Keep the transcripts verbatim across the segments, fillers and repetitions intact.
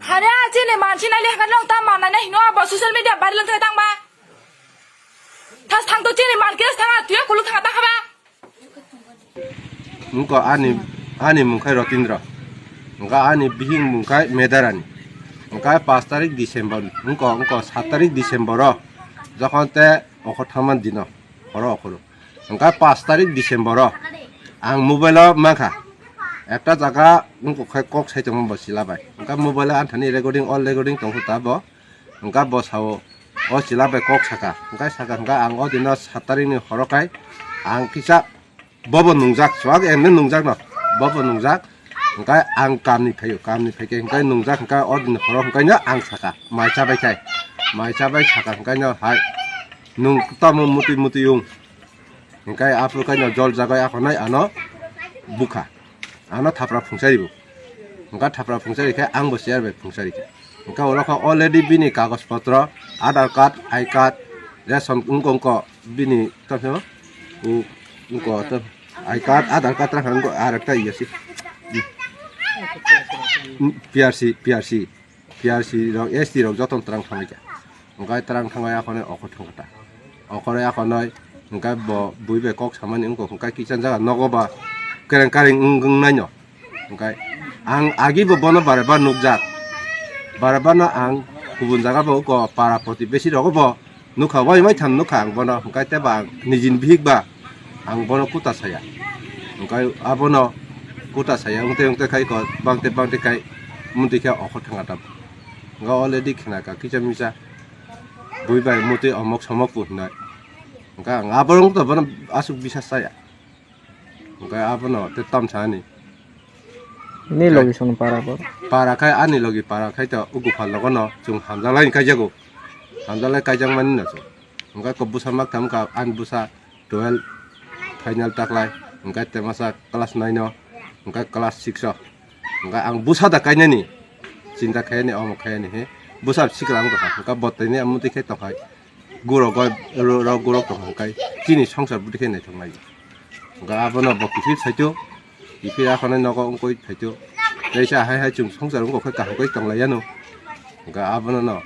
Hare, chini mansi nai le hwnkhe nwng ta manai nai hino abo social media viral wngthai tangma. Thas thang to chini man khe thanga tuya kulu thanga ta haba. Wngkha ani, ani mung khai Rotindra. Wngkha ani bihik mung khai Medarani. Wngkha pash tarik December, wngkha, wngkha sat tarik December o, jokhon te okhor thangman dino, horo okhoro. Wngkha pash tarik December o, ang mobile o mankha. Ekta jaga wngkha khai kok sai tongma bo chila bai. Wngkha mobile o anthani recording, all recording tongkha ta bo. Wngkha bo sao, o chila bai kok saka. Wngkha saka, wngkha ang o dino sat tarik ni horo khai ang kisa Bobo nungjak, chuak emne nungjak no. Bobo nungjak. Hingkai ang kamni phaio, kamni phaikhe hingkai nungjak, hingkai o din horo hingkai no ang saka. Mai chabai khai. Mai chabai saka hingkai no hai. Nung tamo mutui mutui yung. Hingkai aphuru kai no jol jagai akhonai ano bukha. Ano thapra phungsari bo. Hingka thapra phungsari khe ang bo chair bai phungsari khe. Hingka oro kha already bini kagoj potro, Aadhaar card, I card, ration wngko wngko. Bini tamo, u, wngkha to, I card, Aadhaar card, rang wngkha, ar ekta iya si. Hmm. P R C, P R C, P R C rok, S T rok joto twrang thangwi kha. Hingkai twrang thangwi akhonai okhor thangkha ta. Okhoroi akhonai hingkai bo bui bai kok samani wngkha, hingkai kichang jaga nogo ba kereng kareng wng, wng nai no. Hingkai ang agi bo bono bare bar nukjak. Bare bar no ang kubun jaga bo ko para protibesi rogo bo nukha, wai mai tham nukha ang bono, hingkai tei ba ang nijin bihik ba ang bono kuta saya. Hingkai abono kuta saya wngte wngte khai ko bangte bangte khai muntui khe okhor thangkha tam. Hingka already khna ka kisa misa bui bai muntui omok somok pu hinai. Hingka ang abono wngto bono aswk bisas saya. Hingke abono tei tamsani. Ni logi song para bo? Para khai ani logi para khai to ugu phalnogo no chwng hamjalai kaijago. Hamjalai kaijakmani no chwng. Hingke ko bwsa mak tam ka ani bwsa twelve final taklai. Hingke te masa class nine o. Hingke class six o. Hingke ang bwsa da kainani. Chinta khaiyani omo khaiyani he. Bwsa sikla ang tongkha. Hingke botani amotwi khe tongkhai. Gurok ro-, rok gurok tong hwnkhe chini songsar bwtwi khe naithok nai. Hwnkhe abono bo kiphil saito, kiphil akhonai nogo wngkoi phaito. Teisa hai hai chwng songsar wngkha khe kaham khe tong lai yano. Hwnkhe abono no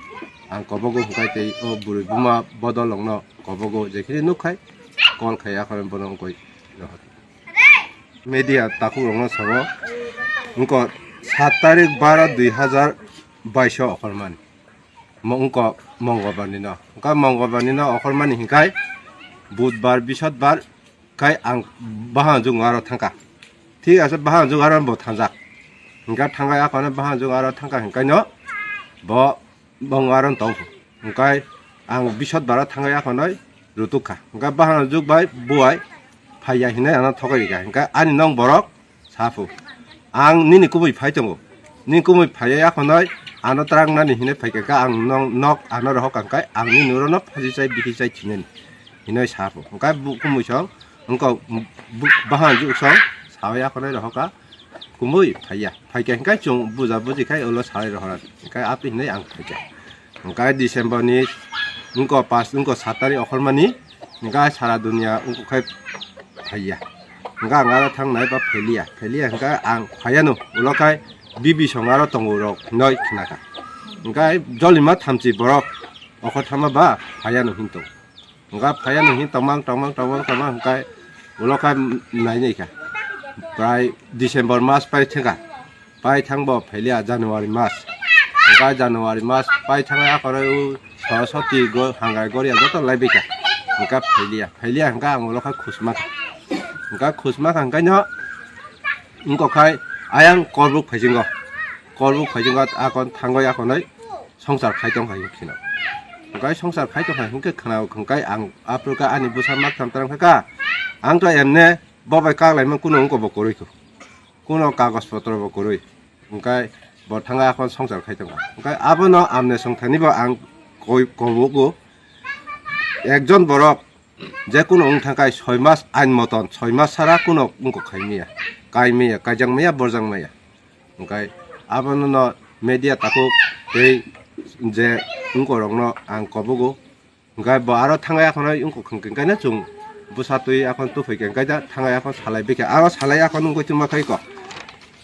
ang kobogo hwnkhe tei o bwrwi buma bodol rokno kobogo jekhini nuk khai call khai akhonai bono wngkoi. Media takhuk rokno sabo wngkha sat tarik baro dui hazar baiso okhormani. Mo-, wngkha Mongolbar ni no. Wngkha Mongolbar ni no okhormani hinkhai Budbar, Bisotbar khai ang bahan jung aro thangkha. Thik ase, bahan jung aro bo thangjak. Hinkhai thangkhai akhonai bahan jung aro thangkha hinkhai no bo bong aro tong. Hinkhai ang Bisotbar o thangkhai akhonai rutuk kha. Hinkhai bahan jung bai buai phaiya hinai ano thokai rikha. Hinkhai ani nong borok Saphuk, ang nini kubui phai tongo. Nini kubui phaiya akhonoi ano twrangnani hinui phaikha khe ang nong nok ano rohok kangkhai ang nini urono phaji chai bithi chai thinani hinui saphuk. Hwnkhe bu kumui song wngkha bu-, bahan juk song sawi akhonoi rohokha kumui phaiya. Phaikha hwnkhe chwng buja buji khai ulo sawi rohorani. Hwnkhe api hinui ang phaikha. Hwnkhe December ni wngkha pas, wngkha sat tarik okhormani, hwnkhe sara dunia wngkha khai phaiya. Hwnkhe ang aro thang nai ba phailiya, phailiya hwnkhe ang phaiya no, ulo khai bibi song aro tongo rok hinoi khnakha. Hwnkhe jolima thamchi borok okhor thama ba phaiya no hinto. Hwnkhe phaiya no hin tongmang, tongmang, tongmang, tongmang hwnkhe ulo khai nai nai kha. Prai December mas pai thangkha. Pai thangbo phailiya January mas. Hwnkhe January mas pai thangkha akhoroi o Saraswati go-, hangai goria joto laibaikha. Hwnkhe phailiya, phailiya hwnkhe ang ulo khai khusma kha. Hwnkhe khusma kha hwnkhe no wngkha khai ayang Korbuk phaisingo. Korbuk phaisingo akon thangoi akhonoi songsar khai tong hai kheno. Hwnkhe songsar khai tong hai hwnkhe khna hwnkhe ang aphuru khe ani bwsa mak tham tarang kha. Ang to emne bo bai kak laima kuno wngkha bo kwrwi kho. Kuno kagoj potro bo kwrwi. Hwnkhe bo thangkha akhon songsar khai tong kha. Hwnkhe abono amne songthani bo ang koi kobogo. Ekjon borok je kuno wng thangkhai soi mas ain moton, soi mas sara kuno wngkha khai maya. Kai maya, kaijak maya, borjak maya. Hwnkhe abono no media takhuk tei je wngkorokno ang kobogo. Hwnkhe bo aro thangai akhonai wngkha hwnkhe no chwng bwsa twi akhon tuphai khe hwnkhe da thangai akhon salai bikha. Aro salai akhon wngwi tongma khai kok.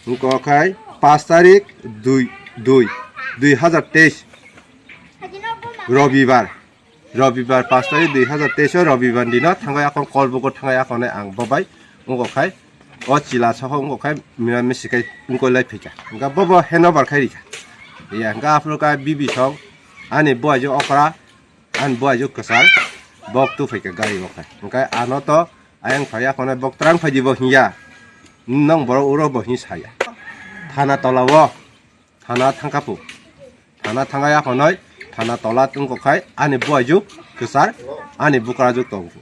Wngkha khai Paanch tarik dui, dui, dui hajar teis, Robibar. Robibar paanch tarik dui hajar teis o Robibar dino thangai akon Kolbugo thangai akon ang bobai wngkha khai o chila soho wngkha khai mira misi khai wngkha lai phika. Hwnkha bobo handover khai rikha. Ya hwnkha aphuru kha bibi song ani buaiju okra ani buaiju kwchar bok tu phaikha gari o khai. Hwnkha ano to ayang phai akhonai bok twrang phai di bo hinya. Nang borok uro bo hin saya. Thana tola o. Thana thangkha pu. Thana thangai akhonoi, thana tola tungkha khai, ani buaiju kwchar, ani bukrajuk tongo.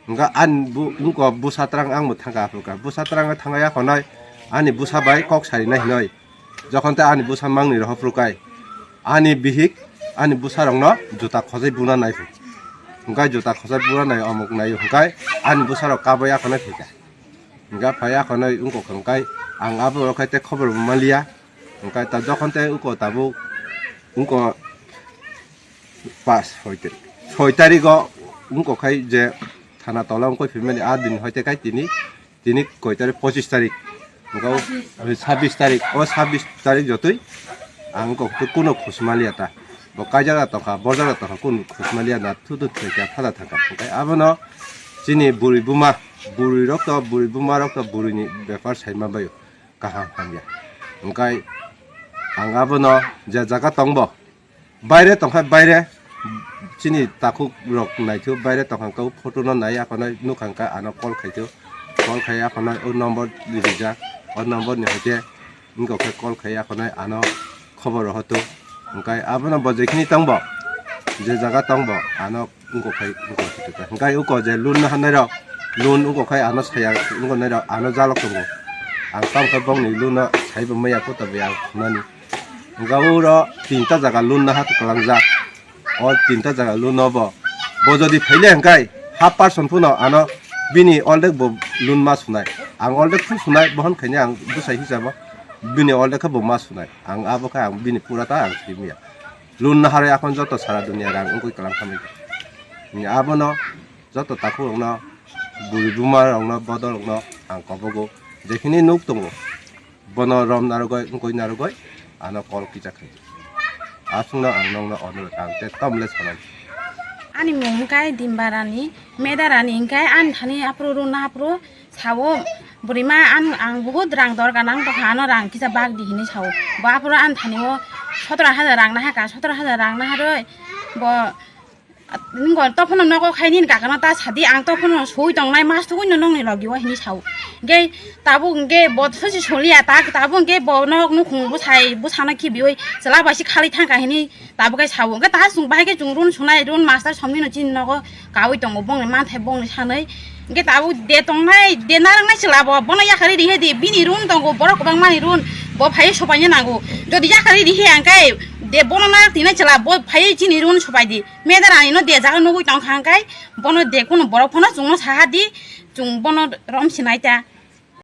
Hwnkha ani bu-, wngkha busa twrang ang bo thangkha aphuru kha. Busa twrang thangai akhonoi, ani busa bai kok sarinai hinoi. Jokhon tei ani busa mangni rohor phuru khai, ani bihik, ani busa rokno juta khojai buna nai phu. Hwnkha juta khojai buna nai omok nai hwnkha ani busa rok kabai akhonoi thika. Hwnkha phai akhonoi wngkha khai ang abo rok khai tei khobor bo manliya. Hwnkha ta jokhon tei wngkha tabuk wngkha pas soi tarik. Soi tarik o wngkha khai je thana tola wngkha phimani a din hoite khai tini, tini koi tarik, pochis tarik. Wngkha o sabis tarik, o sabis tarik jotoi ang wngkha kuno khusmaliya ta. Bo kaijak tongkha, borjak tongkha, kun khusmaliya na thu thu thoi kha thada thangkha. Hwnkha abono chini buri buma, buri rok to, buri buma rok to buri ni bepar saima baio. Kaham hamya. Hwnkha ang abono je jaga tongbo, baire tongkha baire chini takhuk rok naithu baire tongkha kau photo no nai akhonai nukhang kha ano call khaithu. Call khai akhonai o number rijak, o number ni hoite wngkha khe call khai akhonai ano khobor rohotu. Hwnkha abono bo jekhini tongbo je jaga tongbo ano wngkha khai wngkha khai ta. Hwnkha uko je loan no hanai rok, loan uko khai ano saya wngkha nai rok ano jalok tongo. Ang tamo khe bongni loan no sai bo maya kota bai ang khunani. Hwnkha uro tinta jaga loan no ha kwlangjak. O tinta jaga loan no bo, bo jodi phaile hwnkha half percent phano ano bini already bo loan ma sunai. Ang already phun sunai, bohon khaini ang bwsai hisabo bini already khe bo ma sunai. Ang abo khe ang bini pura ta ang simiya. Loan no harwi akhon joto sara dunia rang wngwi kwlang khamwi. Abono joto takhuk rokno, buri buma rokno, bodol rokno ang kobogo. Jekhini nuk tongo, bono rom narwgwi, wngkoi narwgwi, ano call kisa khai. Aswkno ang nokno onurot ang tei tamle sanai. Ani mung wngkha Dimbarani, Medarani hwnkhe ani thani aphuru rwna aphuru sao, bwrwima ang, ang buhut rang dorkar nang tongkha, ano rang kisa bak di hinwi sao. Bo aphuru ani thani o sotoro hajar rang nahakha, sotoro hajar rang naharwi bo, "Nung tophano nogo khai nini kakano ta sadi, ang tophano sui tongnai mas tugui no nongni logi o," hinwi sao. Hwnkhe tabuk hwnkhe bo sosi soliya ta, tabuk hwnkhe bo nok nukhung bwsai bwsano khibiwi chwla bai se khalwi thangkha hinwi tabuk khe sao. Hwnkhe ta chwng bahai khe chwng run sunai, run master somni no chini nogo kaui tongo, bongni manthai bongni sanwi. Hwnkhe tabuk de tongnai, de narwknai chwla bo, bono yakarwi rihe di, bini run tongo, borok kwbangmani run, bo phaiwi sopaina nango. Jodi yakarwi rihe ang khe de bono narak tinai chwla, bo phaiwi chini run sopai di. Medarani no de jaga nugui tongkha ang khe, bono de kunu borok phano chwngno saha di, chwng bono rom sinai ta.